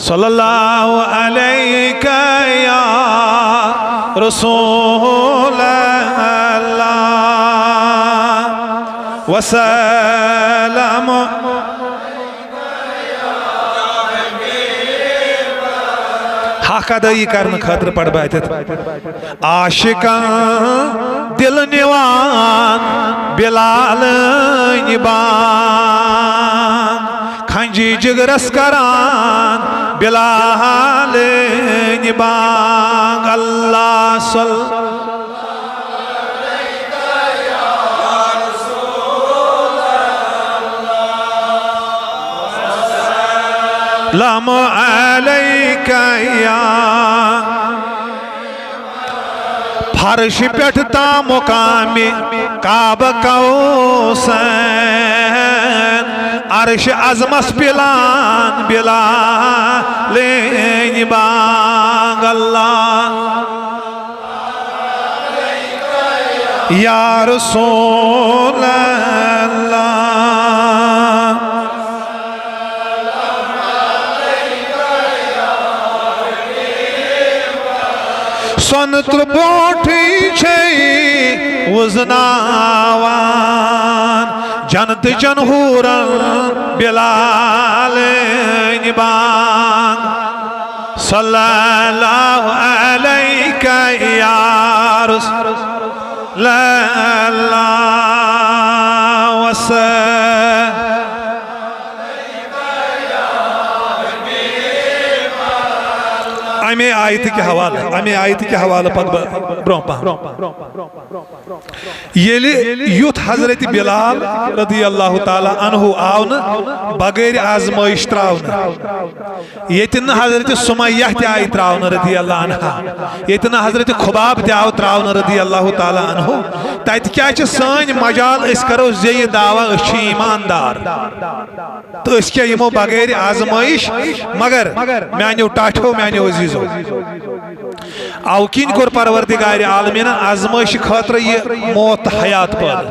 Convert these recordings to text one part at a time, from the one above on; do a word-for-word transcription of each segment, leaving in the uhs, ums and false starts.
صلی اللہ علیک یا رسول اللہ وسلم۔ حق ادٲیی کرنہٕ خٲطرٕ پرٕ بہٕ اتٮ۪تھ۔ عاشقن دل نِوان بلالٕنۍ بانگ، کھنجی جگرس کران بلالٕنۍ بانگ۔ اللہ صل سلام علیک یا۔ فرش پٮ۪ٹھ تا مقام کعبہ قوسین، عرش عظمس پلان بلالٕنۍ بانگ۔ اللہ یا رسول اللہ۔ سۄنہٕ تہٕ برونٛٹھٕے چھے وُزناوان جنتہٕ چٮ۪ن حوٗرن بلالٕنۍ بانگ۔ صلی اللہ علیک یا رسول اللہ وسلم۔ امے آیتہِ کہِ حوالہٕ، امے آیتہِ کہِ حوالہٕ پکہٕ بہٕ برونٛہہ پہم۔ ییٚلہِ یُتھ حضرت بلال رضی اللہ تعالیٰ عنہ آو نہٕ بغٲرِ آزمٲیش تراونہٕ، ییٚتہِ نہٕ حضرت سمیہ تہِ آیہِ تراونہٕ رضی اللہ عنہا، ییٚتہِ نہٕ حضرت خباب تہِ آو تراونہٕ رضی اللہ تعالیٰ عنہ، تتہِ کیٛاہ چھِ سٲنۍ مجال؟ أسۍ کرو زِ یہِ دعویٰ أسۍ چھِ ایماندار۔ تہٕ أسۍ کیٛاہ یِمو بغٲرِ آزمٲیش؟ مگر میانیو ٹاٹھیو، میانیو عزیزو، او کِنۍ کوٚر پروردگارِ عالمیٖنن آزمٲیشہِ خٲطرٕ یہِ موت تہٕ حیات پٲدٕ۔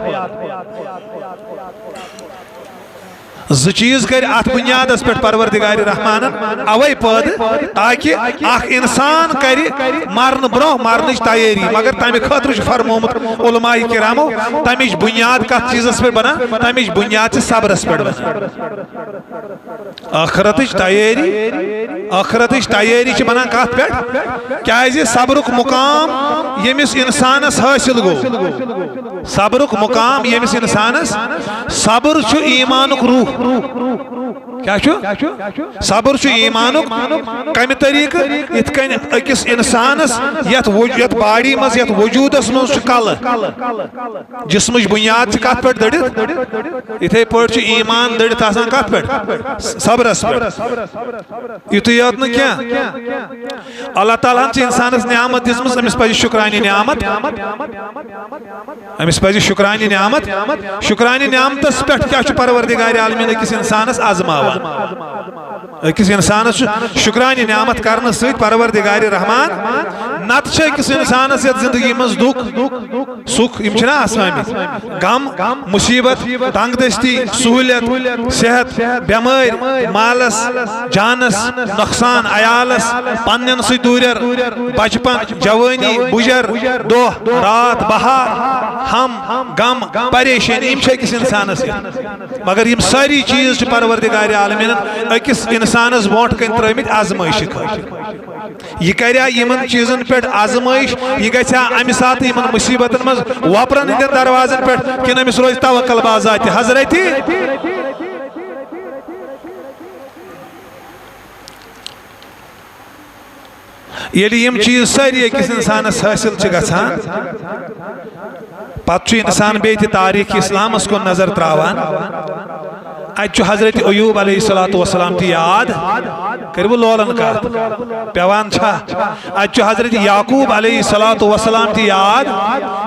زٕ چیٖز کٔرۍ اتھ بُنیادس پٮ۪ٹھ پروردگارِ رحمانن اوے پٲدٕ، تاکہِ اکھ انسان کرِ مرنہٕ برونٛہہ مرنٕچ تیٲری۔ مگر تمہِ خٲطرٕ چھُ فرمومُت علماء کرامو، تمِچ بُنیاد کتھ چیٖزس پٮ۪ٹھ بنان؟ تمِچ بُنیاد چھِ صبرس پٮ۪ٹھ بنان۔ ٲخرتٕچ تیٲری، ٲخرتٕچ تیٲری چھِ بنان کتھ پٮ۪ٹھ؟ کیازِ صبرُک مقام ییٚمِس انسانس حٲصِل گوٚو، صبرُک مقام ییٚمِس انسانس، صبر چھُ ایمانُک روح۔ کیٛاہ چھُ؟ صبر چھُ ایمانُک۔ کمہِ طریقہٕ؟ یِتھ کٔنۍ أکِس انسانس یتھ وج-، یتھ باڈی منٛز، یتھ وجودس منٛز چھُ کلہٕ، جسمٕچ بُنیاد چھِ کتھ پٮ۪ٹھ دٔڑِتھ؟ یِتھے پٲٹھۍ چھُ ایمان دٔڑِتھ آسان کتھ پٮ۪ٹھ؟ صبرس پٮ۪ٹھ۔ یُتُے یوت نہٕ کینٛہہ، اللہ تعالیٰ ہن چھِ انسانس نعمت دِژمٕژ، أمِس پزِ شُکرانہِ نعمت، أمِس پزِ شُکرانہِ نعمت۔ شُکرانہِ نعمتس پٮ۪ٹھ کیٛاہ چھُ پروردگارِ عالمیٖن أکِس انسانس آزماوان؟ أکِس انسانس چھُ شُکرانہِ نعمت کرنہٕ سۭتۍ پروردگارِ رحمان، نتہٕ چھُ أکِس انسانس یتھ زندگی منٛز دُکھ، سُکھ، یِم چھِنہ آسان آمٕتۍ، غم، مصیبت، تنگ دستی، سہولیت، صحت، بیمٲرۍ، مالس، جانس، نۄقصان، عیالس، پننٮ۪ن سۭتۍ دوٗرٮ۪ر، بچپن، جوٲنی، بُجر، دۄہ، راتھ، بہار، ہم، غم، پریشٲنی، یِم چھِ أکِس انسانس یِتھ۔ مگر یِم سٲری چیٖز چھِ پروردگار عالمیٖنن أکِس انسانس برونٛٹھ کنہِ ترٲومٕتۍ آزمٲیشہِ خٲطرٕ۔ یہِ کریا یِمن چیٖزن پٮ۪ٹھ آزمٲیش، یہِ گژھیا امہِ ساتہٕ یِمن مصیبتن منٛز وۄپرن ہٕنٛدٮ۪ن دروازن پٮ۪ٹھ، کِنہٕ أمِس روزِ توکل بذاتِ حضرتی؟ ییٚلہِ یِم چیٖز سٲری أکِس اِنسانَس حٲصِل چھِ گژھان، پَتہٕ چھُ اِنسان بیٚیہِ تہِ تاریٖخ اِسلامَس کُن نظر ترٛاوان۔ اَتہِ چھُ حضرت ایوب علیہ الصلوۃ والسلام تہِ یاد، کٔرِو لولَن کَتھ، پٮ۪وان چھا؟ اَتہِ چھُ حضرت یعقوب علیہ الصلوۃ والسلام تہِ یاد،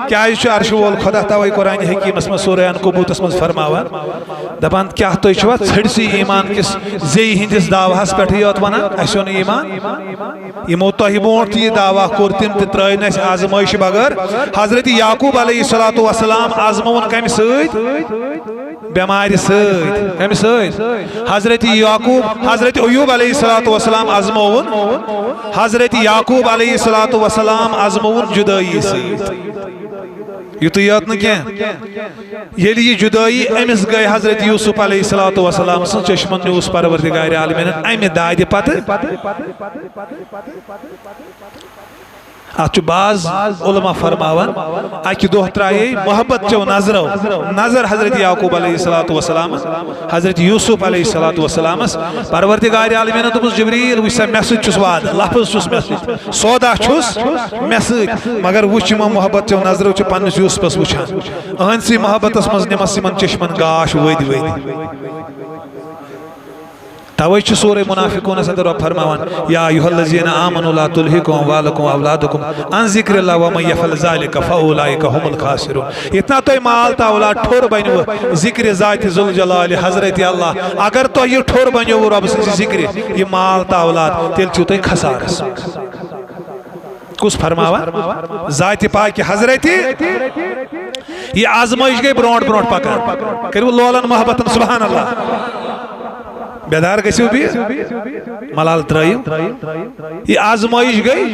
کیٛازِ چھُ عرشہِ وول خۄدا تَوَے قرآنِ حکیٖمَس منٛز سورہ عنکبوتَس منٛز فرماوان، دَپان، کیٛاہ تُہۍ چھِوا ژھٔٹسٕے ایمان کِس زیٚیہِ ہٕنٛدِس دعواہَس پٮ۪ٹھٕے یوت وَنان، اَسہِ اوٚن ایمان؟ یِمو تۄہہِ برونٛٹھ تہِ یہِ دعویٰ کوٚر، تِم تہِ ترٛٲے نہٕ اَسہِ آزمٲیشہِ بغٲر۔ حضرت یعقوب علیہ الصلوۃ والسلام آزمووُن کَمہِ سۭتۍ؟ بٮ۪مارِ سۭتۍ۔ کَمہِ سۭتۍ؟ حضرت یعقوب، حضرت ایوب علیہ الصلوۃ والسلام آزمووُن؟ حضرت یعقوب علیہ الصلوۃ والسلام آزمووُن جدٲیی سۭتۍ۔ یُتُے یوت نہٕ کینٛہہ، ییٚلہِ یہِ جدٲیی أمِس گٔے حضرت یوسف علیہ الصلوۃ والسلام سٕنٛز، چشمن نیوٗس پروردگار عالمینن امہِ دادِ پتہٕ۔ اتھ چھُ بعض علماء فرماوان، اکہِ دۄہ ترایے محبت چیو نظرو نظر حضرت یعقوب علیہ الصلوۃ والسلام، حضرت یوسف علیہ الصلوۃ والسلامس۔ پروردگار عالمینن دوٚپُس، جبریل، وٕچھ سا، مےٚ سۭتۍ چھُس وعدٕ، لفظ چھُس مےٚ سۭتۍ، سودا چھُس مےٚ سۭتۍ، مگر وٕچھ، یِمو محبت چیو نظرو چھِ پننِس یوسفس وٕچھان۔ أہنٛدسٕے محبتس منٛز نِمس یِمن چشمن گاش ؤدۍ ؤدۍ۔ توے چھُ سورہ منافقونس اندر رب فرماوان، یا ایھا الذین آمنوا لا تلھکم اموالکم واولادکم عن ذکر اللہ ومن یفعل ذلک فاولئک هم الخاسرون۔ یتنا تۄہہِ مال تہٕ اولاد ٹھوٚر بنیو ذکر ذات ذوالجلال حضرت اللہ، اگر تۄہہِ یہِ ٹھوٚر بنیو رب سٕنٛزِ ذکرِ، یہِ مال تہٕ اولاد، تیٚلہِ چھِو تُہۍ خسارس۔ کُس فرماوان؟ ذاتِ پاکِ حضرتِ۔ یہِ آزمٲیش گٔے برونٛٹھ برونٛٹھ پکان۔ کٔرِو لولن محبتن سبحان اللہ۔ بیدار گٔژھِو بیٚیہِ۔ ملال ترٲیِو۔ یہِ آزمٲیش گٔے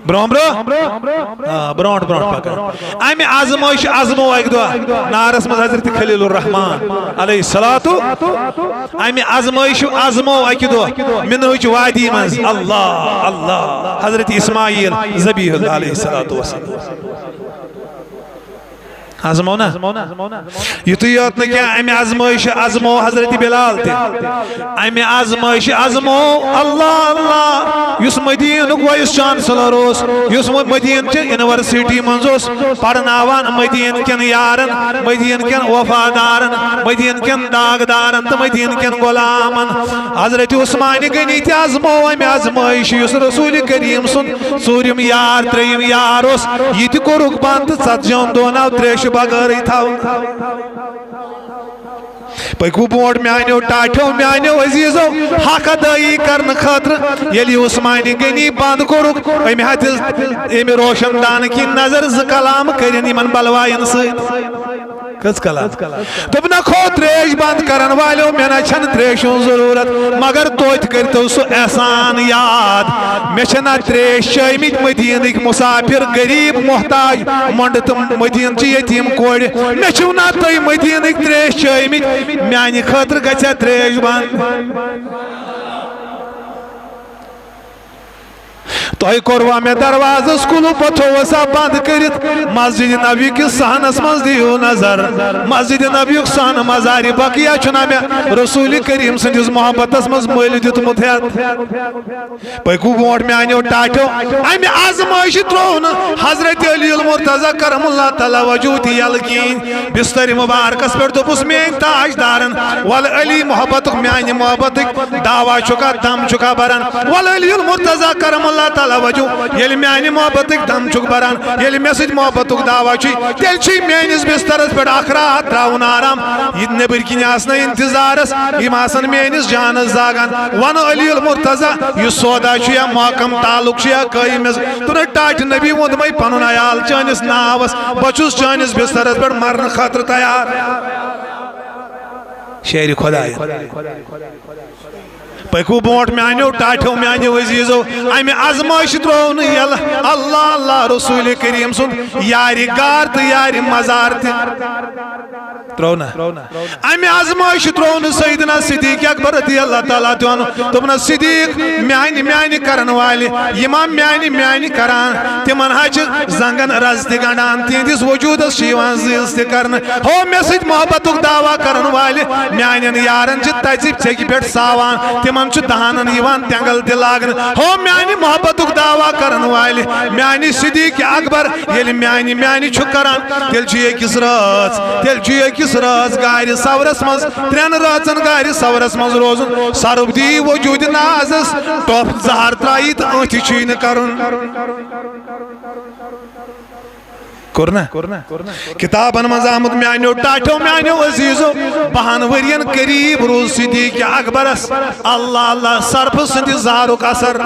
برونٛہہ برونٛہہ۔ آ، برونٛٹھ برونٛٹھ پکان۔ امہِ آزمٲیش آزمو اکہِ دۄہ نارس منٛز حضرت خلیل الرحمان علیہ الصلوۃ۔ امہِ آزمٲیش آزمو اکہِ دۄہ منہٕچ وادی منٛز۔ اللہ، اللہ، حضرت اسماعیل ذبیح اللہ علیہ الصلوۃ والسلام۔ آزمو نا؟ یُتُے یوت نہٕ کینٛہہ، امہِ آزمٲیش آزمو حضرت بلال تہِ۔ امہِ آزمٲیش آزمو اللہ، اللہ، یُس مدیٖنُک وائس چانسلر اوس، یُس وۄنۍ مدیٖنہٕ چہِ یونیورسٹی منٛز اوس پرناوان مدیٖنہٕ کٮ۪ن یارن، مدیٖنہٕ کٮ۪ن وفادارن، مدیٖنہٕ کٮ۪ن داغدارن تہٕ مدیٖنہٕ کٮ۪ن غلامن۔ حضرت عثمان غنی تہِ آزمو امہِ آزمٲیش، یُس رسول کریم سُنٛد ژوٗرِم یار، ترٛیٚیِم یار اوس، یہِ تہِ کوٚرُکھ بنٛد تہٕ ژتجِہن دۄہن آو تریشہِ بغٲرٕے تھاونہٕ۔ پٔکِو برونٛٹھ میانیو ٹاٹھیو، میانیو عزیزو، حق ادٲیی کرنہٕ خٲطرٕ ییٚلہِ عثمان غنی بنٛد کوٚرُکھ، أمۍ ہا دِژ أمۍ روشن دانہٕ کِنۍ نظر زٕ کلام کٔرِن یِمن بلواین سۭتۍ۔ کٔژ کلام؟ دوٚپنکھ، ہو تریش بنٛد کرن والیو، مےٚ نہ چھنہٕ تریشہِ ہُنٛد ضروٗرت، مگر توتہِ کٔرۍتو سُہ احسان یاد۔ مےٚ چھِ نہ تریش چٲمٕتۍ مدیٖنٕکۍ مسافر، غریب، محتاج، مۄنڈٕ تہٕ مدیٖنہٕ چہِ یتیٖم کورِ۔ مےٚ چھِو نہ تُہۍ مدیٖنٕکۍ تریش چٲمٕتۍ، میانہِ خٲطرٕ گژھِ ہا تریش بنٛد۔ تۄہہِ کوٚروا مےٚ دروازس کُلُف، بہٕ تھووس سا بنٛد کٔرِتھ؟ مسجد نبوی کِس صحنس منٛز دِیِو نظر۔ مسجد نبویُک صحن مزارِ بقیہ چھُنہ مےٚ رسول کریم سٕنٛدِس محبتس منٛز مٔلۍ دیُتمُت ہٮ۪تھ؟ پٔکِو برونٛٹھ میانیو ٹاٹھیو، امہِ آزمٲیشہِ ترٛوو نہٕ حضرت علی المرتضی کرم اللہ تعالیٰ وجہہ تہِ یلہٕ کِہیٖنۍ۔ بستر مبارکس پٮ۪ٹھ دوٚپُس، میٲنۍ تاجدارن، ول علی محبتُک، میانہِ محبتٕکۍ دعویٰ چھُکھا، دم چھُکھا بران؟ ول علی المرتضی کرم اللہ تعالیٰ وجہہ، ییٚلہِ میانہِ محبتٕکۍ دم چھُکھ بران، ییٚلہِ مےٚ سۭتۍ محبتُک دعویٰ چھُے، تیٚلہِ چھُے میٲنِس بسترس پٮ۪ٹھ اکھ راتھ ترٛاوُن آرام۔ یہِ نیٚبٕرۍ کِنۍ آسنہٕ انتظارس، یِم آسن میٲنِس جانس زاگان۔ ون علی المرتضی، یہِ سودا چھُ یا محکم تعلق چھُ یا قٲیِم، دوٚپُن، ٹاٹھۍ نبی ووٚن دوٚپمَے پنُن عیال چٲنِس ناوس، بہٕ چھُس چٲنِس بسترس پٮ۪ٹھ مرنہٕ خٲطرٕ تیار۔ شعرِ خدایَن۔ پٔکِو برونٛٹھ میانیو ٹاٹھیو، میانیو عزیزو، امہِ آزمٲیشہِ ترٛوو نہٕ یلہٕ۔ اللہ اللہ، رسول کریم سُنٛد یارِ گار تہٕ یارِ مزار تہِ ترٛوو نہٕ۔ امہِ آزمٲیشہِ ترٛوو نہٕ سیدنا صدیق اکبر رضی اللہ تعالیٰ تہِ عنہ۔ دوٚپنس، صدیق، میانہِ میانہِ کرن والہِ، یِم ہا میانہِ میانہِ کران، تِمن ہا چھِ زنگن رز تہِ گنڈان، تِہنٛدِس وجودس چھِ یِوان زٕز تہِ کرنہٕ۔ ہو مےٚ سۭتۍ محبتُک دعویٰ کرن والہِ، میانٮ۪ن یارن چھِ تژِ ژیٚکہِ پٮ۪ٹھ ساوان، تِمن چھُ دہانن یِوان تٮ۪نٛگل تہِ لاگنہٕ۔ ہو میانہِ محبتُک دعویٰ کرن والہِ، میانہِ صدیق اکبر ییٚلہِ میانہِ میانہِ چھُ کران، تیٚلہِ چھُ یہِ أکِس رٲژ، تیٚلہِ چھُ یہِ أکِس رٲژ گارِ ثورس منٛز، ترٛٮ۪ن رٲژن گارِ ثورس منٛز روزُن۔ سرُپھ دی وجوٗدِ نازس ٹۄپھ زہر ترٛایی تہٕ أتھۍ چھُے نہٕ کرُن۔ کوٚر نا؟ کتابن منٛز آمُت، میانیو ٹاٹھیو، میانیو عزیزو، بہن ؤرین قریب روٗز صدیق اکبرس اللہ اللہ سرپھ سٕنٛدِ زارُک اثر۔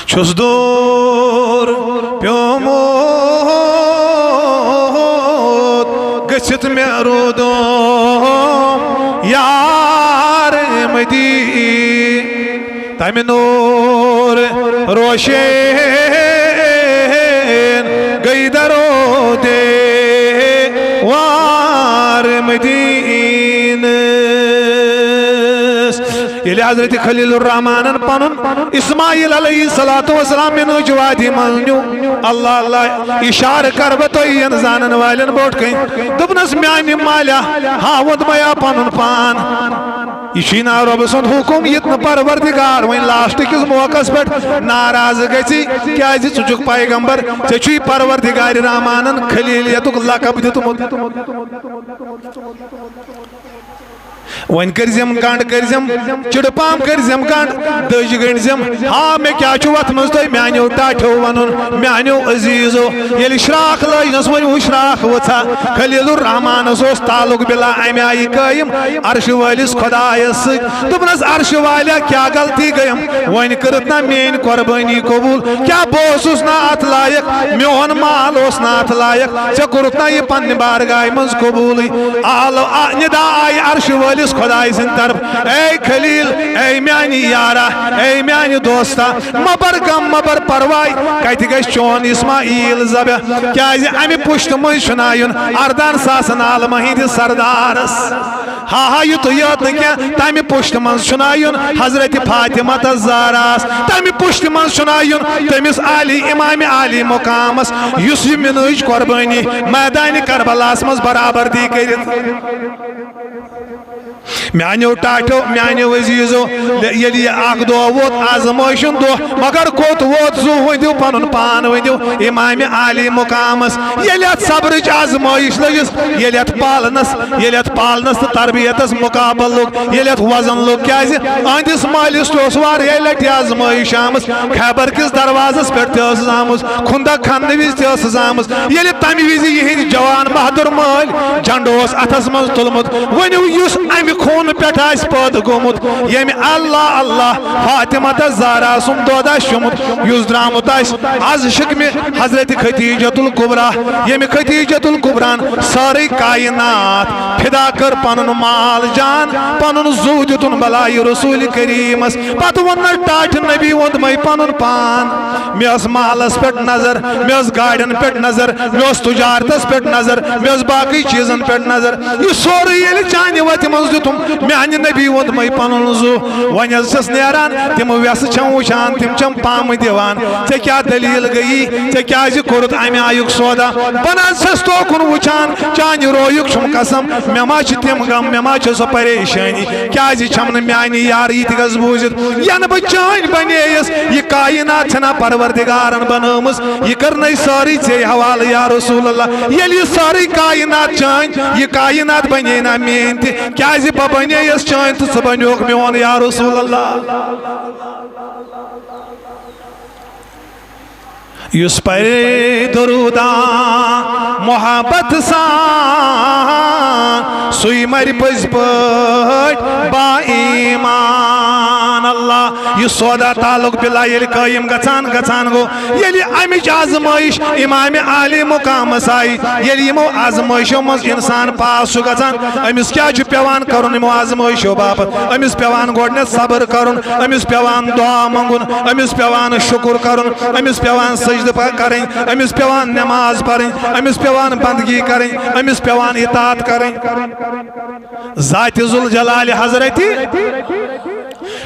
چھُس دوٗر پیومُت گٔژھِتھ مےٚ روٗدُم یار مدی، تَمہِ نوٗر روشن گٔے درو دیوار مدیٖنس۔ ییٚلہِ حضرت خلیل الرحمانن پنُن اسماعیل علیہ الصلوۃ والسلام مِنہٕچ وادی منٛز نیوٗ، اللہ اللہ، اشارٕ کرٕ بہٕ تۄہہِ یِن زانن والٮ۪ن برونٛٹھ کَنۍ۔ دوٚپنس، میانہِ مالیا، ہاوُن میا پنُن پان۔ یہِ چھُے نا رۄبہٕ سُنٛد حُکُم، یہِ تہِ نہٕ پروردگار وۄنۍ لاسٹ کِس موقعس پٮ۪ٹھ ناراض گژھِ، کیازِ ژٕ چھُکھ پیغمبر، ژےٚ چھُے پروردگار رحمانن خلیلیتُک لقب دیُتمُت۔ وۄنۍ کٔرزٮ۪م کنڈ، کٔرزٮ۪م چِڑٕ پام، کٔرزٮ۪م کنڈ، دٔج گٔنڈزٮ۪م۔ ہا، مےٚ کیٛاہ چھُ وتھ منٛز تۄہہِ میانیو ٹاٹھیو ونُن، میانیو عزیزو؟ ییٚلہِ شراکھ لٲجنس، وۄنۍ وٕچھ شراکھ وٕژھا خلیل الرحمانس اوس تعلق بلا امہِ آیہِ قٲیِم عرشہِ وٲلِس خۄدایس سۭتۍ۔ دوٚپنس، عرشہِ والیا، کیٛاہ غلطی گٔیم؟ وۄنۍ کٔرٕتھ نا میٲنۍ قۄربٲنی قبوٗل؟ کیٛاہ بہٕ اوسُس نا اتھ لایق؟ میون مال اوس نا اتھ لایق؟ ژےٚ کوٚرُتھ نا یہِ پننہِ بارگاہہِ منٛز قبوٗلٕے؟ آلو آ-، ندا آیہِ عرشہِ وٲلِس خۄدایہِ سٕنٛدِ طرف، اے خلیل، اے میانہِ یارا، اے میانہِ دوستا، مہ بر غم، مہ بر پرواے، کتہِ گژھِ چون اسماعیل ذبح؟ کیازِ امہِ پُشتہٕ مٔنٛزۍ چھُنہ یُن اردہن ساسن عالمہٕ ہٕنٛدِس سردارس۔ ہا ہا، یُتُے یوت نہٕ کینٛہہ، تمہِ پُشتہٕ منٛز چھُنہ یُن حضرت فاطمہ تس زہراہس، تمہِ پُشتہٕ منٛز چھُنہ یُن تٔمِس عالی، امام عالی مقامس، یُس یہِ مِنہٕچ قۄربٲنی میدانِ کربلاہس منٛز برابردی کٔرِتھ۔ میانیو ٹاٹھیو، میانیو عزیزو، ییٚلہِ یہِ اکھ دۄہ ووت، آزمٲیشُن دۄہ، مگر کوٚت ووت؟ زُو ؤنِو پنُن پان، ؤنِو امام عالی مقامس۔ ییٚلہِ اتھ صبرٕچ آزمٲیش لٔجِس، ییٚلہِ اتھ پالنس، ییٚلہِ اتھ پالنس تہٕ تربیتس مقابل لوٚگ، ییٚلہِ اتھ وزن لوٚگ، کیازِ أہنٛدِس مٲلِس تہِ اوس واریاہ لٹہِ آزمٲیش آمٕژ۔ خیبر کِس دروازس پٮ۪ٹھ تہِ ٲسٕس آمٕژ، خندق کھننہٕ وِزِ تہِ ٲسٕس آمٕژ۔ ییٚلہِ تمہِ وِزِ یِہنٛدۍ جوان بہادر مٲلۍ جنڈٕ اوس اتھس منٛز تُلمُت، ؤنِو، یُس امہِ خوٗنہٕ پٮ۪ٹھ آسہِ پٲدٕ گوٚمُت، ییٚمہِ اللہ اللہ فاطمہ تس زہرا سُنٛد دۄد آسہِ چوٚمُت، یُس درٛامُت آسہِ از شکمہِ حضرت خدیجۃ الکبریٰ، ییٚمہِ خدیجۃ الکبریٰ ہن سٲرٕے کائنات فدا کٔر، پنُن مال جان، پنُن زُو دیُتُن بلایہِ رسول کریمس۔ پتہٕ ووٚن نہ ٹاٹھہِ نبی ووٚن مے پنُن پان۔ مےٚ ٲس مالس پٮ۪ٹھ نظر، مےٚ ٲس گاڑٮ۪ن پٮ۪ٹھ نظر، مےٚ ٲس تجارتس پٮ۪ٹھ نظر، مےٚ ٲس باقٕے چیٖزن پٮ۪ٹھ نظر۔ یہِ سورُے ییٚلہِ چانہِ وتہِ منٛز دیُتُم، میانہِ نبی ووٚن مے پنُن زُو۔ وۄنۍ حظ چھَس نیران، تِم وٮ۪سہٕ چھَم وٕچھان، تِم چھَم پامہٕ دِوان۔ ژےٚ کیٛاہ دٔلیٖل گٔیی؟ ژےٚ کیٛازِ کوٚرُتھ اَمہِ آیُک سودا؟ بہٕ نہ حظ چھَس توکُن وٕچھان، چانہِ رویُک چھُم قسم، مےٚ ما چھِ تِم غم، مےٚ ما چھِ سۄ پریشٲنی؟ کیٛازِ چھَم نہٕ میٛانہِ یارٕ یہِ تہِ گژھ بوٗزِتھ؟ ینہٕ بہٕ چٲنۍ بنے یس، یہِ کائنات چھنا پروردگارن بنٲومٕژ، یہِ کٔرنَے سٲرٕے ژے حوالہٕ یا رسول اللہ۔ ییٚلہِ یہِ سٲرٕے کائنات چٲنۍ، یہِ کائنات بنے نا میٲنۍ تہِ، کیازِ بہٕ بنے یس چٲنۍ تہٕ ژٕ بنیوکھ میون یا رسول اللہ۔ یُس پرِ دروداں محبت سان، سُے مرِ پٔزۍ پٲٹھۍ با ایمان۔ اللہ، یہِ سودا تعلق بلا ییٚلہِ قٲیِم گژھان گژھان گوٚو، ییٚلہِ اَمِچ آزمٲیِش امام عالی مقامس آیہِ، ییٚلہِ یِمو آزمٲیشو منٛز انسان پاس چھُ گژھان، أمِس کیٛاہ چھُ پٮ۪وان کرُن یِمو آزمٲیشو باپتھ؟ أمِس پٮ۪وان گۄڈٕنٮ۪تھ صبر کرُن، أمِس پٮ۪وان دعا منٛگُن، أمِس پٮ۪وان شُکُر کرُن، أمِس پٮ۪وان سجدٕ پہ-، کرٕنۍ، أمِس پٮ۪وان نماز پرٕنۍ، أمِس پٮ۪وان بندگی کرٕنۍ، أمِس پٮ۪وان اطاعت کرٕنۍ۔ ذاتِ ذوالجلالِ حضرتِ۔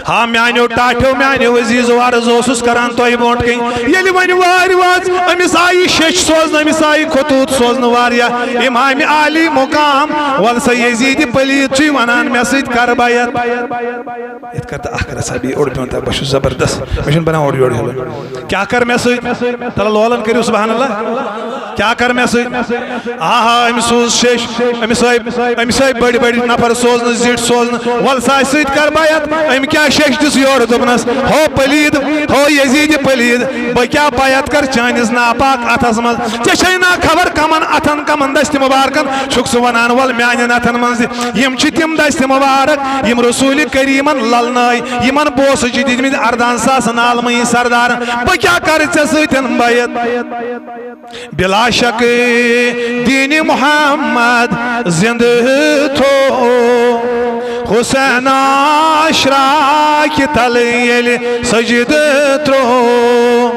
ہا میانیو ٹاٹھیو، میانیو عزیزو، عرض اوسُس کران تۄہہِ برونٛٹھ کَنۍ، ییٚلہِ وۄنۍ وارِ واژ أمِس آیہِ شیٚچھ سوزنہٕ، أمِس آیہِ خطوط سوزنہٕ واریاہ، امام عالی مقام، وَلہٕ سا یزیدِ پلیٖد چھُے وَنان مےٚ سۭتۍ کر بیعت۔ یِتھ کٔنۍ تہٕ اکھ رژھا بیٚیہِ اوٚڑ پیوٚن تہٕ بہٕ چھُس زبردست، مےٚ چھُنہٕ بنان اورٕ یورٕ ہیوٚن۔ کیٛاہ کر مےٚ سۭتۍ؟ تَلہٕ لولن کٔرِو سبحان اللہ۔ کیٛاہ کر مےٚ سۭتۍ؟ آہا، أمۍ سوٗز شیٚچھ، أمِس آیہِ، أمِس آیہِ بٔڑۍ بٔڑۍ نفر سوزنہٕ، زِٹھۍ سوزنہٕ، وَلہٕ سا اَسہِ سۭتۍ کر بیعت۔ أمۍ کیٛاہ شیٚچھ دِژ یورٕ، دوٚپنس، ہو پلید، ہو یزید پلید، بہٕ کیٛاہ بیعت کر چٲنِس ناپاک اتھس منٛز؟ ژےٚ چھے نا خبر کمن اتھن، کمن دستِ مبارکن چھُکھ ژٕ ونان، ول میانٮ۪ن اتھن منٛز دِ؟ یِم چھِ تِم دستِ مبارک یِم رسول کریمن للنٲے، یِمن بوسہٕ چھِ دِتمٕتۍ اردہن ساسن عالمٕے سردارن۔ بہٕ کیٛاہ کرٕ ژےٚ سۭتۍ بیعت؟ بلا شک دین محمد زندہ تھو، حسین عاشرا کہ تل ییٚلہِ سجدٕ ترو۔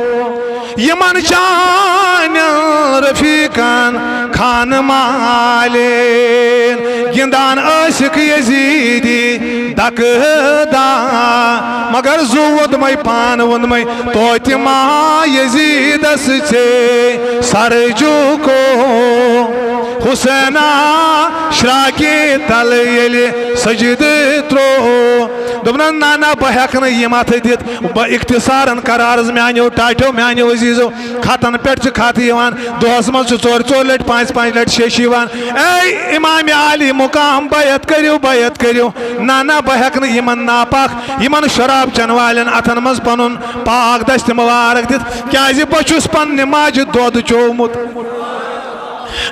یِمن چانٮ۪ن رفیقن خان مالین گندان ٲسِکھ یزیدی دکہٕ دان، مگر زُو ووٚنمَے پان ووٚنمَے توتہِ ما یزیدس ژے سر جُکو۔ حسینا شراکہِ تل ییٚلہِ سجدٕ ترو۔ دوٚپنَن، نہ نہ، بہٕ ہٮ۪کہٕ نہٕ یِم اَتھٕ دِتھ۔ بہٕ اختصارن کرٕ عرض میانیو ٹاٹھیو، میانیو عزیزو، خطن پٮ۪ٹھ چھِ خط یِوان، دۄہس منٛز چھِ ژورِ ژورِ لٹہِ، پانٛژِ پانٛژِ لٹہِ شیٚش یِوان۔ اے امام عالی مقام، بیعت کٔرِو، بیعت کٔرِو۔ نہ نہ، بہٕ ہٮ۪کہٕ نہٕ یِمن ناپاک، یِمن شراب چٮ۪ن والٮ۪ن اتھن منٛز پنُن پاک دستِ مبارک دِتھ، کیازِ بہٕ چھُس پننہِ ماجہِ دۄد چومُت۔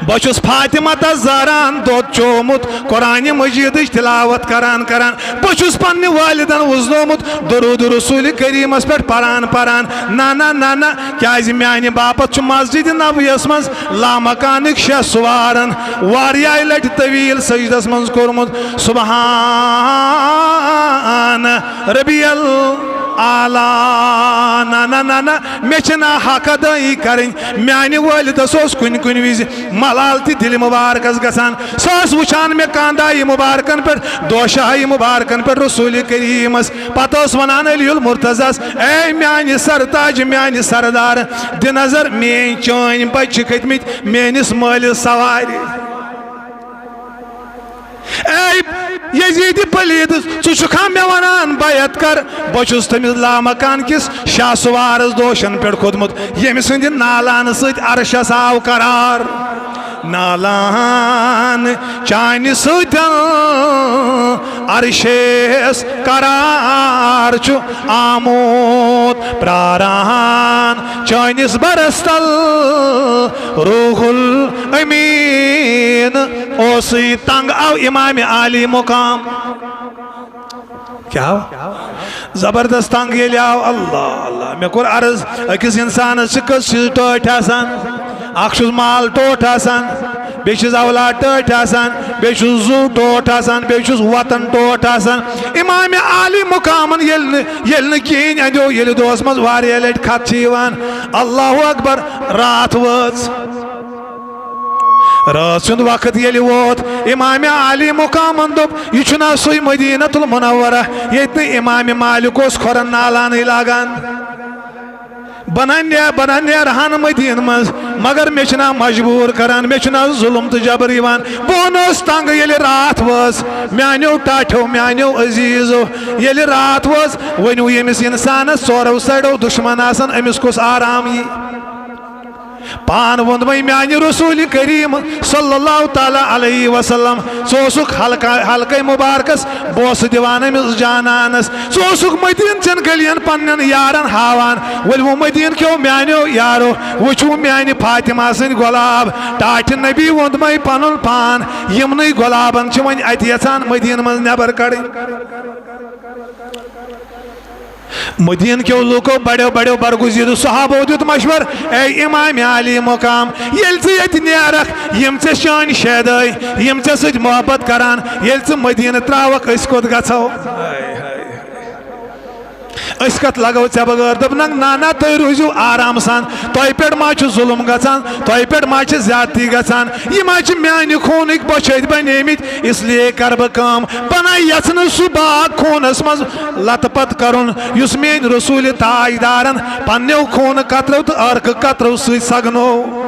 بہٕ چھُس فاطمہ تس زہرا ہن دۄد چومُت، قرآن مجیدٕچ تلاوت کران کران۔ بہٕ چھُس پننہِ والدن وُزنومُت درود رسول کریمس پٮ۪ٹھ پران پران۔ نہ نہ نہ نہ، کیازِ میانہِ باپتھ چھُ مسجد نبویس منٛز لامکانٕکۍ شےٚ سوارن واریاہ لٹہِ طویل سجدس منٛز کوٚرمُت۔ سبحان ربی الاعلیٰ۔ نہ نہ نہ نہ، مےٚ چھِ نہ حق ادٲیی کرٕنۍ۔ میانہِ والدس اوس کُنہِ کُنہِ وِزِ ملال تہِ دِلہِ مبارکس گژھان۔ سُہ اوس وٕچھان مےٚ کاندایہِ مبارکن پٮ۪ٹھ، دوشاہی مبارکن پٮ۪ٹھ رسول کریمس۔ پتہٕ اوس ونان علی المرتضیٰ ہس، اے میانہِ سرتاج، میانہِ سردار، دِ نظر، میٲنۍ چٲنۍ بچہِ چھِ کھٔتۍ مٕتۍ میٲنِس مٲلِس سوارِ۔ اے یزید پلید، ژٕ چھُکھا مےٚ ونان بیعت کر؟ بہٕ چھُس تٔمِس لامکان کِس شاہ سوارس دوشن پٮ۪ٹھ کھوٚتمُت، ییٚمہِ سٕنٛدِ نالان سۭتۍ عرشس آو قرار۔ نالان چانہِ سۭتۍ عرشس قرار چھُ آمُت، پراران چٲنِس برس تل روح الامین اوسُے۔ تنگ آو امام عالی مقام۔ کیا آو؟ زبردست تنگ ییٚلہِ آو۔ اللہ اللہ، مےٚ کوٚر عرض، أکِس انسانس چھِ کٔژ چیٖز ٹٲٹھۍ آسان۔ اکھ چھُس مال ٹوٹھ آسان، بیٚیہِ چھُس اولاد ٹٲٹھۍ آسان، بیٚیہِ چھُس زُو ٹوٹھ آسان، بیٚیہِ چھُس وطن ٹوٹھ آسان۔ امام عالی مقامن ییٚلہِ نہٕ، ییٚلہِ نہٕ کِہیٖنۍ اندیو، ییٚلہِ دۄہس منٛز واریاہ لٹہِ خط چھِ یِوان، اللہ اکبر، راتھ وٲژ۔ رٲژ ہُنٛد وقت ییٚلہِ ووت، امام عالی مقامن دوٚپ، یہِ چھُنہ سُے مدینہ المنورہ ییٚتہِ نہٕ امام مالک اوس کھۄرن نالانٕے لاگان؟ بہٕ نہ نے-، بہٕ نہ نیرٕ ہا نہٕ مدینہٕ منٛز، مگر مےٚ چھِنہ مجبوٗر کران، مےٚ چھُنہ ظلم تہٕ جبر یِوان۔ بہٕ اوٚنُس تنگ ییٚلہِ راتھ وٲژ، میانیو ٹاٹھیو، میانیو عزیزو، ییٚلہِ راتھ وٲژ، ؤنِو ییٚمِس انسانس ژورو سایڈو دُشمن آسن، أمِس کُس آرام یی؟ پان ووٚنمَے میانہِ رسول کریم صلی اللہ تعالیٰ علیہ وسلم، ژٕ اوسُکھ حلقہ، حلقہ مبارکس بوسہٕ دِوان أمِس جانانس، ژٕ اوسُکھ مدینہ چٮ۪ن گلین پننٮ۪ن یارن ہاوان۔ ؤلۍ وۄنۍ مدینہ کیو میانیو یارو، وٕچھِو میانہِ فاطمہ سٕنٛدۍ گۄلاب، ٹاٹھہِ نبی ووٚنمَے پنُن پان، یِمنٕے گۄلابن چھِ وۄنۍ اتہِ یژھان مدینہ منٛز نٮ۪بر کڑٕنۍ۔ مدینہ کیو لوکو بڑیو بڑیو برگزیدو صحابو دیُت مشور، اے امام عالی مقام، ییٚلہِ ژٕ ییٚتہِ نیرکھ، یِم ژےٚ چٲنۍ شیدٲے، یِم ژےٚ سۭتۍ محبت کران، ییٚلہِ ژٕ مدینہ تراوکھ، أسۍ کوٚت گژھو؟ أسۍ کتھ لگو ژےٚ بغٲر؟ دوٚپنکھ، نہ نہ، تُہۍ روٗزِو آرام سان، تۄہہِ پٮ۪ٹھ ما چھُ ظلم گژھان؟ تۄہہِ پٮ۪ٹھ ما چھِ زیادتی گژھان؟ یہِ ما چھِ میانہِ خوٗنٕکۍ بۄچھِ أتھۍ بنیمٕتۍ؟ اس لیے کرٕ بہٕ کٲم، بہٕ نہ یژھٕ نہٕ سُہ باغ خوٗنس منٛز لتہٕ پتہٕ کرُن، یُس میٲنۍ رسول تاجدارن پننیو خوٗنہٕ قطرو تہٕ عرقہٕ قطرو سۭتۍ سگنوو۔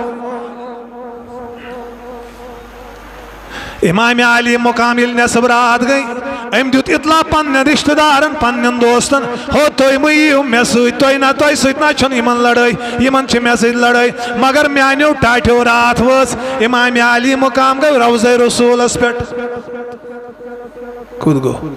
امام عالی مقام ییٚلہِ نٮ۪صٕب راتھ گٔے، أمۍ دیُت اطلاع پننٮ۪ن رشتہٕ دارن، پننٮ۪ن دوستن، ہو تُہۍ مہٕ یِیِو مےٚ سۭتۍ، تۄہہِ نہ، تۄہہِ سۭتۍ نہ چھُنہٕ یِمن لڑٲے، یِمن چھِ مےٚ سۭتۍ لڑٲے۔ مگر میانیو ٹاٹھیو، راتھ وٲژ، امام عالی مقام گٔے روضہ رسولس پٮ۪ٹھ۔ کوٚت گوٚو؟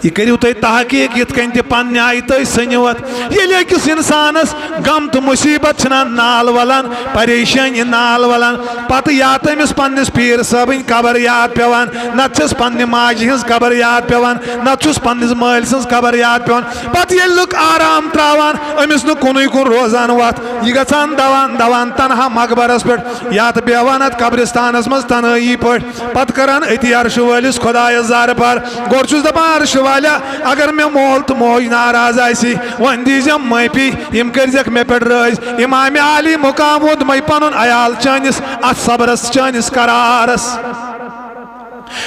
یہِ کٔرِو تُہۍ تحقیٖق، یِتھ کٔنۍ تہِ پننہِ آیہِ تُہۍ سٔنِو اَتھ۔ ییٚلہِ أکِس اِنسانَس غم تہٕ مُصیٖبت چھِنہ نال وَلان، پریشٲنی نال وَلان، پتہٕ یا تٔمِس پننِس پیٖر صٲبٕنۍ قبر یاد پٮ۪وان، نتہٕ چھَس پننہِ ماجہِ ہٕنٛز قبر یاد پٮ۪وان، نتہٕ چھُس پننِس مٲلۍ سٕنٛز قبر یاد پٮ۪وان۔ پتہٕ ییٚلہِ لُکھ آرام ترٛاوان، أمِس نہٕ کُنُے کُن روزان وَتھ، یہِ گژھان دوان دوان تنہا مقبرس پٮ۪ٹھ، یَتھ بیٚہوان اَتھ قبرستانس منٛز تنہٲیی پٲٹھۍ۔ پتہٕ کران أتی عرشہٕ وٲلِس خۄدایس زارٕ پار۔ گۄڈٕ چھُس دپان، عرشہٕ والیا، اگر مےٚ مول تہٕ موج ناراض آسی، وۄنۍ دیٖزٮ۪م معٲفی، یِم کٔرۍزٮ۪کھ مےٚ پٮ۪ٹھ رٲضۍ۔ امام عالی مقام ووٚن مےٚ پنُن عیال چٲنِس اتھ صبرس، چٲنِس قرارس۔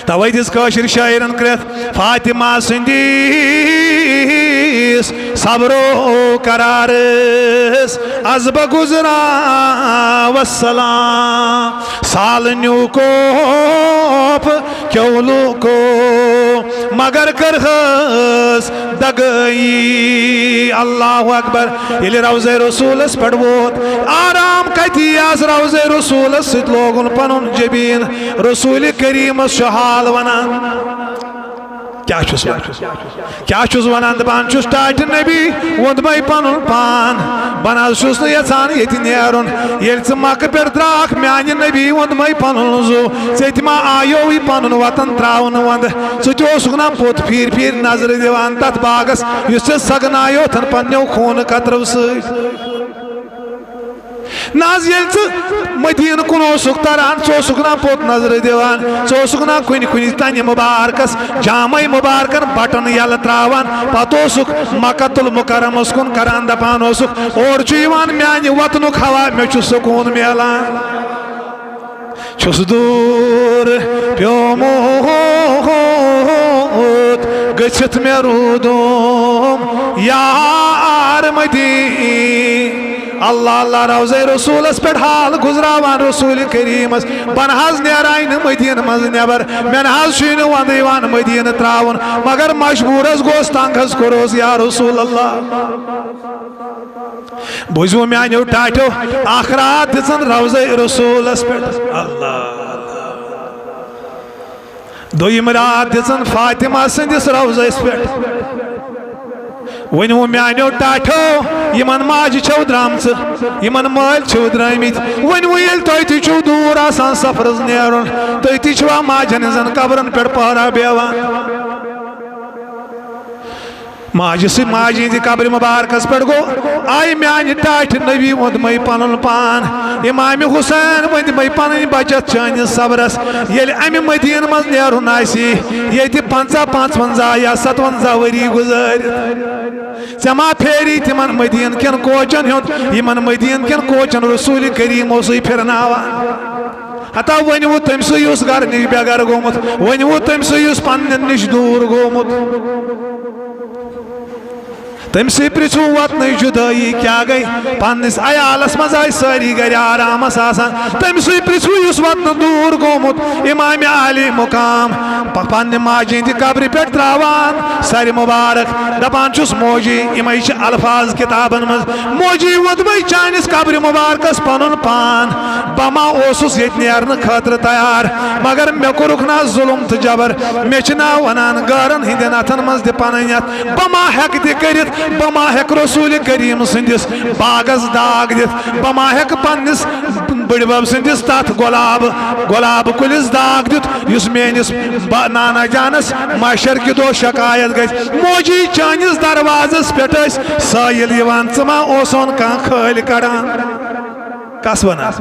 توے دِژ کٲشِر شٲعرن کرٛٮ۪تھ فاطمہ سٕنٛدِس صبر و قرارس۔ از بہٕ گُزران وسلام سال نیوٗ کوپ کیو لوٗکو، مگر کٔرہَس دگٲیی۔ اللہ اکبر۔ ییٚلہِ روضہ رسولس پٮ۪ٹھ ووت، آرام کتی آس روضہ رسولس سۭتۍ لوگُن پنُن جبین۔ رسول کریمس چھُ حال ونان۔ کیٛاہ چھُس ونان؟ کیٛاہ چھُس ونان؟ دپان چھُس، ٹاٹھہِ نبی ووٚنمَے پنُن پان، بہٕ نہ حظ چھُس نہٕ یژھان ییٚتہِ نیرُن۔ ییٚلہِ ژٕ مکہٕ پٮ۪ٹھ درٛاکھ، میانہِ نبی ووٚنمَے پنُن زُو، ژےٚ تہِ ما آیووٕے پنُن وطن ترٛاونہٕ وندٕ؟ ژٕ تہِ اوسُکھ نا پوٚت پھیٖرۍ پھیٖرۍ نظرِ دِوان تتھ باغس، یُس ژےٚ سگنایوتھن پننیو خوٗنہٕ قطرو سۭتۍ؟ نہ حظ، ییٚلہِ ژٕ مدیٖنہٕ کُن اوسُکھ تران، ژٕ اوسُکھ نا پوٚت نظرِ دِوان، ژٕ اوسُکھ نا کُنہِ کُنہِ تنہِ مبارکس، جامے مبارکن بٹن یلہٕ ترٛاوان، پتہٕ اوسُکھ مکہ المکرمس کُن کران، دپان اوسُکھ، اورٕ چھُ یِوان میانہِ وطنُک ہوا، مےٚ چھُ سکوٗن میلان۔ چھُس دوٗر پیومُت گٔژھِتھ مےٚ روٗدُم یار مدیٖنہٕ۔ اللہ اللہ، روضہ رسولس پٮ۪ٹھ حال گُزراوان رسول کریمس، بہٕ نہ حظ نیرے نہٕ مدیٖنہٕ منٛز نٮ۪بر، مےٚ نہ حظ چھُے نہٕ وندٕ یِوان مدیٖنہٕ ترٛاوُن، مگر مجبوٗرس گوس، تنگ حظ کوٚروس یا رسول اللہ۔ بوٗزِو میانیو ٹاٹھیو، اکھ راتھ دِژن روضہ رسولس پٮ۪ٹھ۔ اللہ۔ دوٚیِم راتھ دِژن فاطمہ سٕنٛدِس روضس پٮ۪ٹھ۔ ؤنِو میانیو ٹاٹھیو، یِمن ماجہِ چھَو درٛامژٕ، یِمن مٲلۍ چھِو درٛٲمٕتۍ۔ ؤنِو ییٚلہِ تۄہہِ تہِ چھُو دوٗر آسان سفرس نیرُن، تُہۍ تہِ چھِوا ماجن ہٕنٛزن قبرن پٮ۪ٹھ پہرا بیٚہوان؟ ماجہِ سۭتۍ، ماجہِ ہٕنٛدِ قبرِ مبارکس پٮ۪ٹھ گوٚو، آیہِ میانہِ ٹاٹھہِ نبی ووٚنمَے پنُن پان۔ امام حسین ؤنمَے پنٕنۍ بچت چٲنِس صبرس۔ ییٚلہِ امہِ مدیٖنہٕ منٛز نیرُن آسی، ییٚتہِ پنٛژاہ، پانٛژونٛزاہ یا ستونٛزاہ ؤری گُزٲرِتھ، ژےٚ ما پھیری تِمن مدیٖنہٕ کٮ۪ن کوچن ہُنٛد، یِمن مدیٖنہٕ کٮ۪ن کوچن رسول کریم اوسُے پھرناوان؟ ہتا ؤنِو تٔمۍ سٕے یُس گرٕ نِش بے گرٕ گوٚمُت، ؤنِو تٔمۍ سٕے یُس پننٮ۪ن نِش دوٗر گوٚمُت۔ تٔمۍ سٕے پرٛژھِو وطنٕچ جُدٲیی کیٛاہ گٔے؟ پننِس عیالس منٛز آسہِ سٲری گرِ آرامس آسان۔ تٔمۍ سٕے پرٛژھِو یُس وطنہٕ دوٗر گوٚمُت، امام عالی مقام، پ-، پننہِ ماجہِ ہٕنٛدِ قبرِ پٮ۪ٹھ ترٛاوان سرِ مبارک، دپان چھُس، موجی، یِمے چھِ الفاظ کتابن منٛز، موجی ووٚنمَے چٲنِس قبرِ مبارکس پنُن پان۔ بہٕ ما اوسُس ییٚتہِ نیرنہٕ خٲطرٕ تیار، مگر مےٚ کوٚرُکھ نا ظُلم تہٕ جبر۔ مےٚ چھِ نا ونان غٲرن ہٕنٛدٮ۪ن اتھن منٛز دِ پنٕنۍ اتھ۔ بہٕ ما ہٮ۪کہٕ تہِ کٔرِتھ، بہٕ ما ہٮ۪کہٕ رسول کریم سٕنٛدِس باغس داغ دِتھ، بہٕ ما ہٮ۪کہٕ پننِس بٕڈبب سٕنٛدِس تتھ گۄلاب، گۄلاب کُلِس داغ دِتھ، یُس میٲنِس با-، نانا جانس محشر کہِ دۄہ شکایت گژھِ، موجی چٲنِس دروازس پٮ۪ٹھ ٲسۍ سٲیِل یِوان، ژٕ ما اوسون کانٛہہ خٲلۍ کڑان؟ کس ونان؟